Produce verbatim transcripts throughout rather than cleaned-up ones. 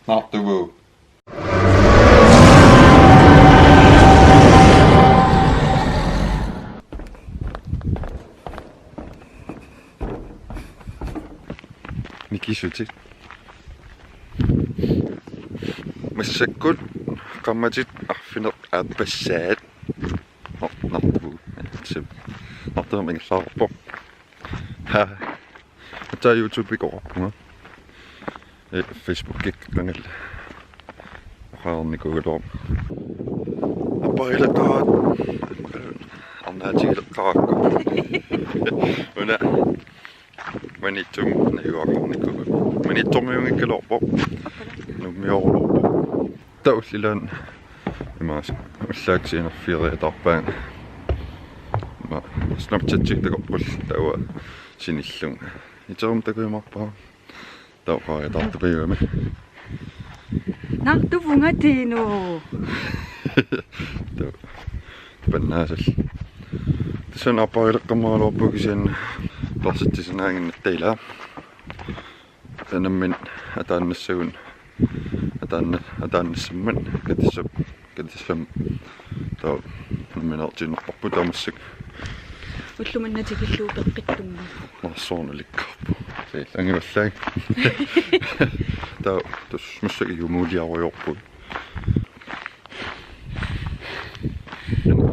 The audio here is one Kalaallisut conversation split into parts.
Naartuvugut. Nikisutit. Massakkut qaammatit arfineq-aappassaat. Nar-, Naartuvugut. Sim. Naartuvugut ingerlaarpoq. Ha. Ataa YouTube-ikkut oqarpunga. Ee, Facebook-ikkut qangali oqarnikuugaluarpoq. Apparileqqaaratta. Arnaatigileqqaarakku. Una. Maniitsumi najugaqarnikuugami. Maniitsormiunngikkaluarpoq. Nuummiorluarpoq. Taava ullaakkut imaassi ullaakkut sianerfigereertarpaanga. Aamma Snapchat-ikkut takorpullu taava sinillunga. Iterum takujumaarpara. Taava oqariartupiugami. Naartuvunga Tiinu. Taava. Pannaasallu. Tassa apparileqqaamagaluarpunga kisianni paarsitsisinnaannginnatta ilaa. Taanna nammineq ataannassagunarpoq. Ataanna-, ataannassammat katissap-, katissam. Taava nammineertiinnarparput taava massakkut. Ulloq manna tikillugu peqqittumma. Naarsoornalikkaarpoq. Sii, angivallaaq. Taava tassa massakkut jumuuliarujoorpugut.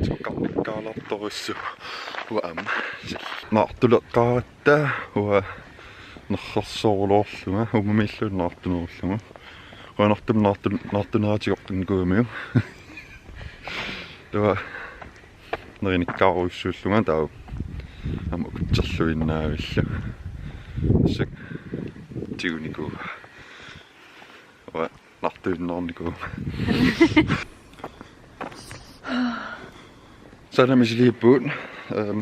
Tikkarnikkaalartorujussuuvoq aamma. Naartuleqqaaratta uanga nerrersoorulorlunga, uummamiilluunniit naartunerullunga. Qujanartumik naartun-, naartunera tigoqqinikuugamiuk. Taava nerinikkaarujussuullunga taava aamma ukutserluinnaavillu. Massakkut tigunikuuara. Uanga naartuinnarnikuugama. Saanami misiliippugut, ehm,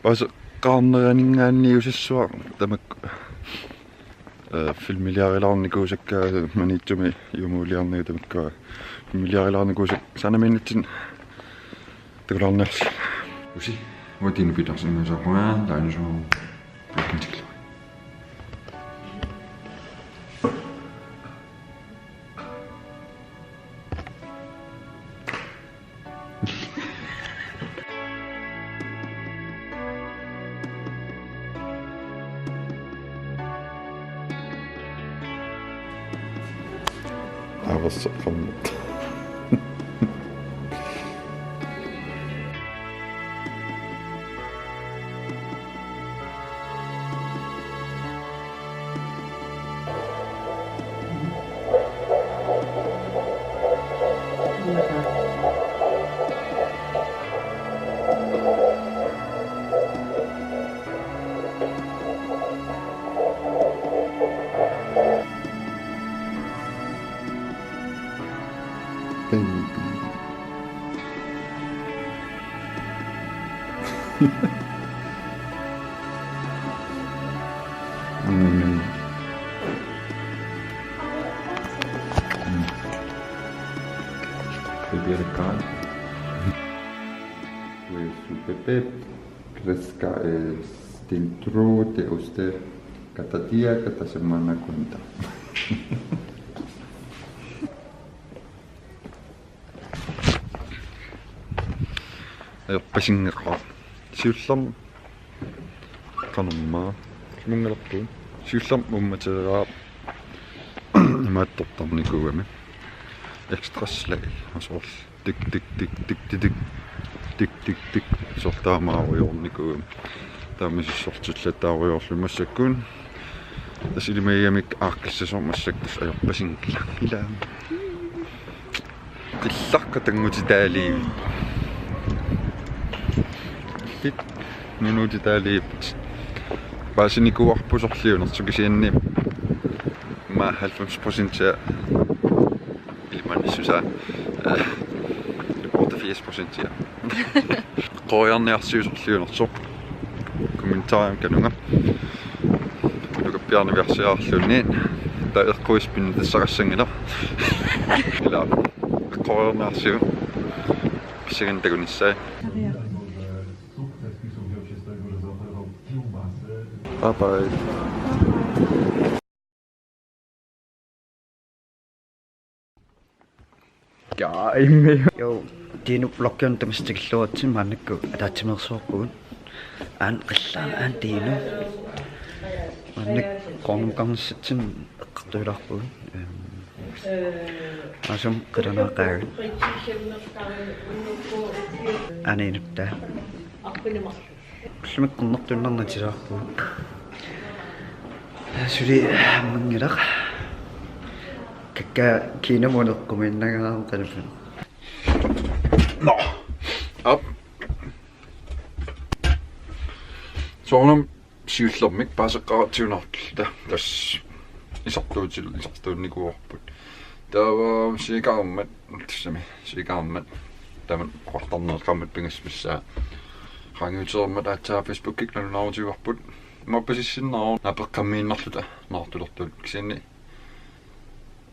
paasisaqarneranninngaanniit usassua tamakku, eh, filmiliarilaarnikuusakka, Maniitsumi jumuuliarnigu tamakku filmiliarilaarnikuusakka saanamiinnitsinni takulaarniarsiuk. Usi, uanga Tiinu Petersen ingasaarpunga, taanna suu. Aversoq qammat. Baby. Mm. Mm. Baby, I can't. Where's your baby? Crezca, eh, dentro de usted cada día, cada semana cuenta. Ajorpasinngilaq. Siullermik qanormaa. Mungalerpu. Siullermik uummateeraat. Imaattortarnikuugami. Ekstra slag. Asoorl. Tik, tik, tik, tik, tik, tik. Tik, tik, tik. Soorlu taamaarujoornikuugami. Taama misissortillattaarujoorluni massakkut. Tassa ilimagigamikku aaqqissasoq massakkut tassa ajorpasinngilaq. Ilaa. Qillaq qatanngutitaaliivipput. Illit nunuutitaaliivipput. Paasinikuuarput sorliunersoq kisianni aamma halvfems procentia ilimanissutsit, eh, otteogfirs procentia. Eqqoriarniarsiuk sorliunersoq. Kommentarimut kanunga. Nukappiarniarsiarluunniit. Taava eqquissaq pinnattassaqassanngilaq. Ilaa. Eqqoriarniarsiuk. Pissanganaq takunissaa. Bye bye. Ja, immi. Jo, Dino vloggiunut tamassi tikilluaritsi, maannakkut ataatsimeersuarpugut. Aana qillaa, aana Dino. Maannakkut Qoornumukarnissatsinni eqqartuilaarpugut. Ehm, aasum qilanaaqaavit. Aana inuttaa. Ullumikkut qernertuinnarnatilaarpugut. Suli ammanngilaq. Kakkaak kiinamut eqqumiinnangaarami qanillu. Nå. Aap. Soorunami siullermik paaseqqaaratsigu Naartulluta. Tassa isertuutil-, isertuunnikuuarput. Taava siikaarmat, tassami, siikaarmat. Taama oqartarneq qaammat pingasut missaa. Qaangiutereermat aatsaat Facebookikkut nalunaarutigivarput. Imaappa sissinnaavoq naapeqqammiinnarluta Naartulertut. Kisianni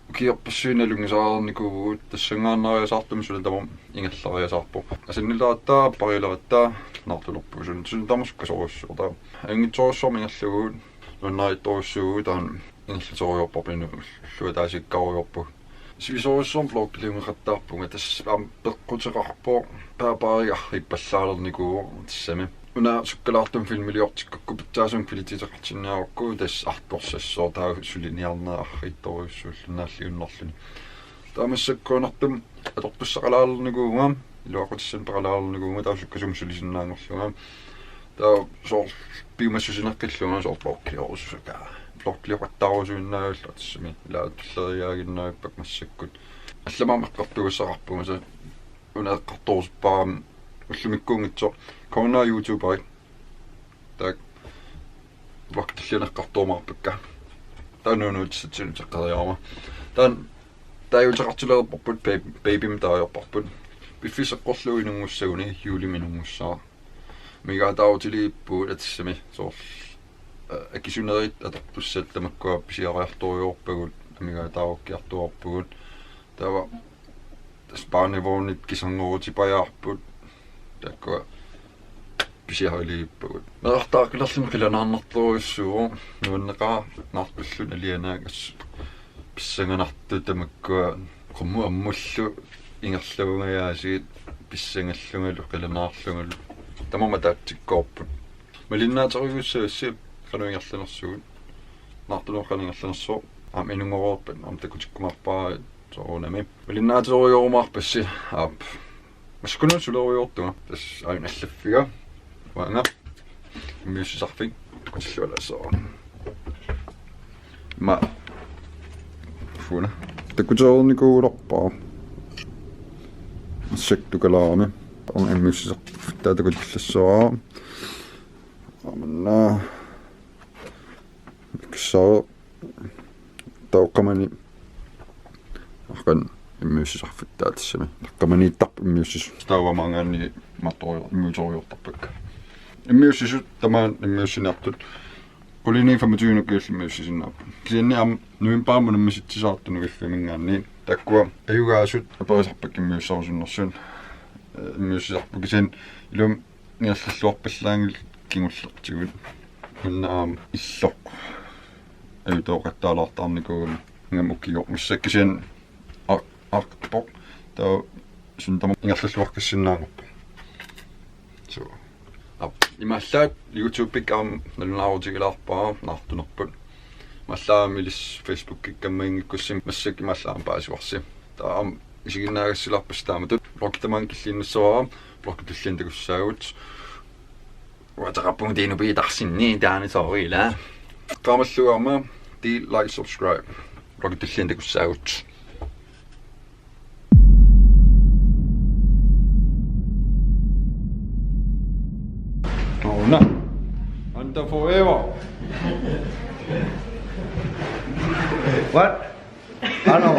ukiorpassuit nalunngisaqarnikuuvugut, tassanngaannariasaartumik suna tamarmi ingerlariasaarpoq. Asannileratta, apparileratta Naartulerpugut, suna, suna tamarmi sukkasoorujussuuvoq. Taava ajunngitsorujussuarmik ingerlavugut, nuannaaruttorujussuuvugut, taanna ingerlaterujoorparput, inuit ulluataasiikkarujoorput. Sivisoorujussuarmik vloggiliunngeqattaarpunga, tassa aamma peqquteqarpoq, paapaariga arriippallaalernikuuvoq tassami. Una sukkalaartumik filmiliortikkukku pitsaasumik filititeqartinniarukku tassa artorsassooq, taava suliniarneq arriitsorujussuulluni naalliunnarluni. Taava massakkuunertumi atortussaqalaalernikuuvunga, iluaqutissanik peqalaalernikuuvunga, taava sukkasuumik sulisinnaanngorlunga. Taava soorlu piumassusineqqillunga soorlu vloggiliorussukaa. Vloggilioqattaarusuinnaavilluta tassami. Ilaa tulleriiaaginnavippakkit massakkut. Allamik aamma eqqartugassaqarpunga, tassa una eqqartorusuppara aamma ullumikkuunngitsoq. Corona YouTuberi. Taakku vloggit tulliani eqqartorumaarpakka. Taava nuunuutissatsinnut uteqqeriarama. Taanna taaguuteqartulerparput, baby-, babymik taaguuteqarparput. Piffissaq eqqorlugu inunngussaguni, juulimi inunngussaaq. Amigaataarutilerpugut tassami soorlu, eh, akisunerit atortussat tamakkua pisiariartorujoorpagut, amigaataarukkiartuaarpagut. Taava tassa barnevognit kisanngoruutipajaarput. Taakkua pisiarilerpagut. Meerartaaqqilerluni qilanaarnartorujussuuvoq, nuanneqaaq Naartullu alianaagassu. Pissanganartut tamakkua qummut ammullu ingerlavungajaasiit pissangallungalu qilanaarlungalu. Tamarmik ataatsikkoorput. Malinnaaterujussavassi qanoq ingerlanersugut. Naartunerup qanoq ingerlanersoq. Aamma inunngorerpat aamma takutikkumaarpara soorunami. Malinnaaterujorumaarpassi, aap. Massakkut sulerujoortunga. Tassa aajuna allaffiga. Uanga immiussisarfik takutillualaassaanga. Ima. Fuuna. Takutereernikuugaluarpara. Massakkut tukalaarami. Uanga immiussisarfik takutillualaassaanga. Aamma. Kissaaru taoqqamani arqan immiussisarfik taava tassami. Taqqamaniittarpoq immiussisoq. Taava maanngaanniit martorujo-, immiuterujoortarpakka. Immiussisut tamaani immiussiniartut. Qulinii femogtyve ukiullu immiussisinnaapput. Kisianni aamma novembarimi unammisitsisaartut nukiffimingaanniit. Taakkua ajugaasut aperisarpakka immiussarusunnersut. Eh, immiussisarput kisianni ilumut ingerlalluarpallaanngillat kingullertigut. Una aamma illoq ajutooqattaalaartarnikuugami. Ingammik ukioq massakkut kisianni a-, arpoq. Taava suna tamarmi ingerlalluaqqissinnaanngorpoq. So. Aap, imaallaat YouTube-ikkut aamma nalunaarutigilaarpara Naartunerput. Imaallaat aamma ilissi Facebook-ikkut kammaginngikkussi massakkut imaallaat aamma paasivarsi. Taava aamma isiginnaagassi ilaarpassi taamatut. Vloggit tamaani killiinnassavara, vloggit tulliani takussaagut. Uataqarpunga Dino Petersen-i taanna soorlu ilaa. Qaammalluarma, del, like, subscribe. Vloggit tulliani takussaagut. Una. Anta forever. What? Ano?